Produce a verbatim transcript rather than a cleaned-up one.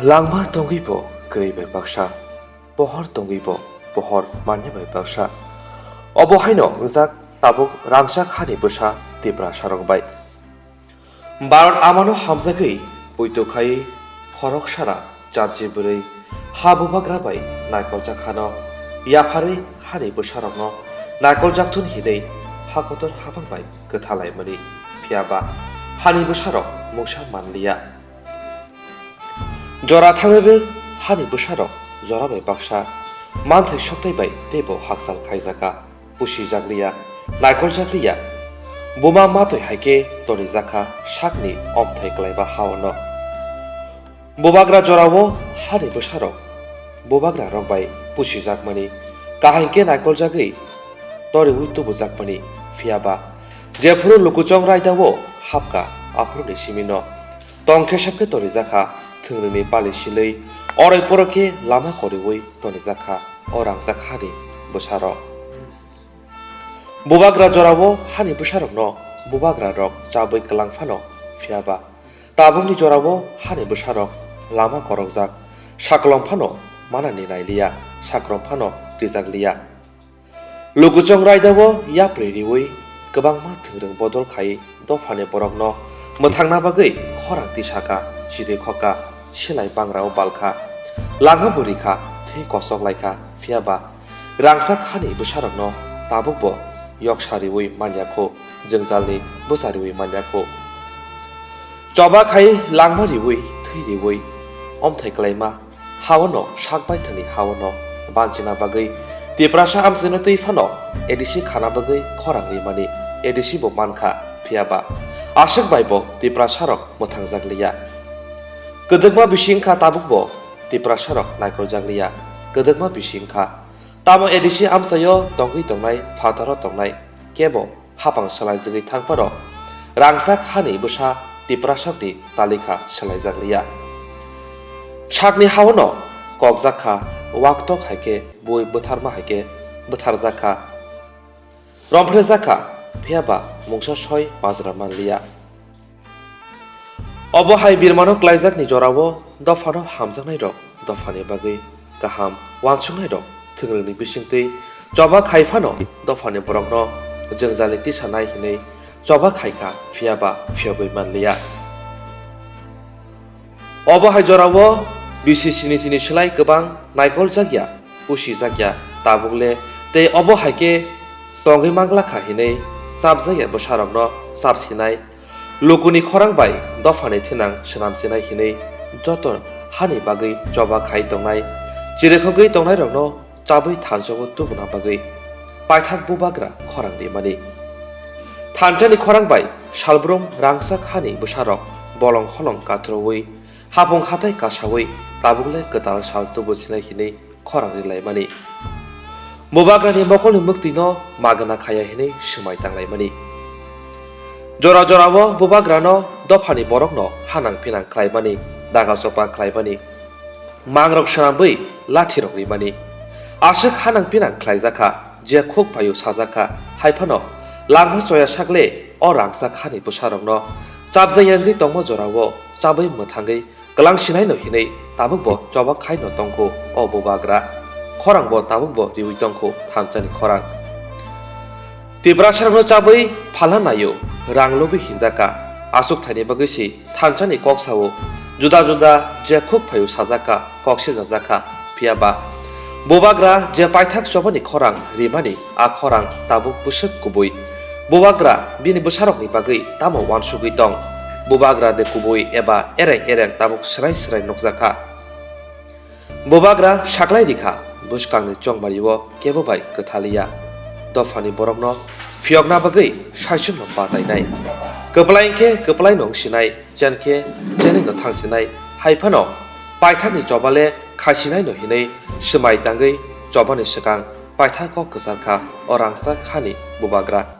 Langma tongwi bo kwrwi bai baksa, pohor tongwi bo pohor manya bai baksa. Obo haino wngjak tabuk rangchak hani bwsa Tiprasarok bai. Bharat amano hamjagwi poito khai khorok sara charji bwrwi ha bubagra bai naikoljak hano yapharwi hani bwsarokno naikoljak thun hinwi ha kotor habang bai kwthalaimani, phiyaba hani bwsarok mungsa manliya. Jora thangwi rwk hani bwsarok jora bai baksa manthai soktai bai teibo hakchal khaijaka, pusijakliya, naikoljakliya. Buma matwi hai khe tonijakha sakni omthai kwlaiba ha-ono. Bubagra jorao hani bwsarok bubagra rok bai pusijakmani, kaham khe naikoljagwi toriwi tubujakmani, phiyaba jephuru lukuchong raidao hapka aphuruni simino tong khe sep khe torijakha thwngrwngni pali silwi, oroi poro khe lama koriwi tonijakha o rangchak hani bwsarok. Bubagra jorao hani bwsarokno bubagra rok chabwi kwlang phano, phiyaba tabukni jorao hani bwsarok lama korokjak, saklom phano manani nailiya, sakrom phano rijakliya. Lukuchong raidao yapri riwi kwbangma thwngrwng bodol khai dophani borokno mwthangna bagwi khorang tisaka, chirwi khoka, silai bangrao balkha, langma bo rikha, thwi kosok laikha, phiyaba rangchak hani bwsarokno tabukbo yoksa riwi manya kho, jwngjalni bwsa riwi manya kho. Choba khai langma riwi, thwi riwi, omthai kwlaima ha-ono sak baithani ha-ono banchina bagwi Tiprasa amchaino twi phano A D C khana bagwi khorang rimani A D C bo mankha, phiyaba aswk bai bo Tiprasarok mwthangjakliya. Kwdwkma bisi wngkha tabukbo Tiprasarok naikoljakliya, kwdwkma bisi wngkha. Tamo A D C amchaio tongwi tongnai, phataro tongnai, kebo hapang swlaijagwi thangphano rangchak hani bwsa Tiprasokni talikha swlaijakliya. Sakni ha-ono kokjakha, waktok hai khe bui bwtharma hai khe bwtharjakha, romphrejakha, phiyaba mungsa soi majra manliya. Obo hai birmano klaijakni jorao dophano hamjaknairok dophani bagwi kaham uansuknairok thwngrwngni bisingtwi choba khai phano dophani borokno jwngjalni tisanai hinwi choba khaikha, phiyaba phiyogwi manliya. Obo hai jorao bisi sini sini slai kwbang naikoljakya, pusijakya, tabukle tei obo hai khe tongwi manglakha hinwi chapjakya bwsarokno chapsinai, lukuni khorang bai dophani thinang swnamsinai hinwi joto hani bagwi choba khai tongnai, chirikhogwi tongnairokno chabwi thansa-o tubuna bagwi paithak bubagra khorang rimani. Thansani khorang bai salbrum rangchak hani bwsarok bolong holong kathroui, hapung hathai kasaui, tabukle kwtal sal tubusinai hinwi khorang rilaimani. Bubagrani mokolni mwktwino magwna khaya hinwi swmai tanglaimani. Jora jorao bubagrano dophani borokno hanang phinang khlaimani, daga chopa khlaimani, mangrok swnamwi lathirok rimani. Aswk hanang phinang khlaijakha, je khuk phaio sajakha, hai phano langma choya sakle o rangchak hani bwsarokno chapjak yangwi tongma jorao chabwi mwthangwi kwlang sinaino hinwi tabukbo choba khaino tongkhu o bubagra. Khorangbo tabukbo riwi tongkhu thansani khorang. Tiprasarokno chabwi phalna naio, rang lobwi hinjakha, achuk thaini bagwi si thansani kok sao, juda juda je khuk phaio sajakha, kok sijajakha, phiyaba bubagra je paithak chobani khorang rimani, a khorang tabuk bwswk kubui. Bubagra bini bwsarokni bagwi tamo uansugwi tong? Bubagra de kubui eba ereng ereng tabuk swrai swrai nukjakha? Bubagra saklai rikha, bwskangni chongmario kebo bai kwthaliya. Dophani borokno phiyokna bagwi saichungno batainai. Kwplai khe kwplaino wngsinai, chen khe chenwino thangsinai, hai phano paithakni chobale khaisinaino hinwi swmai tangwi chobani swkang paithak kok kwcharkha o rangchak hani bubagra.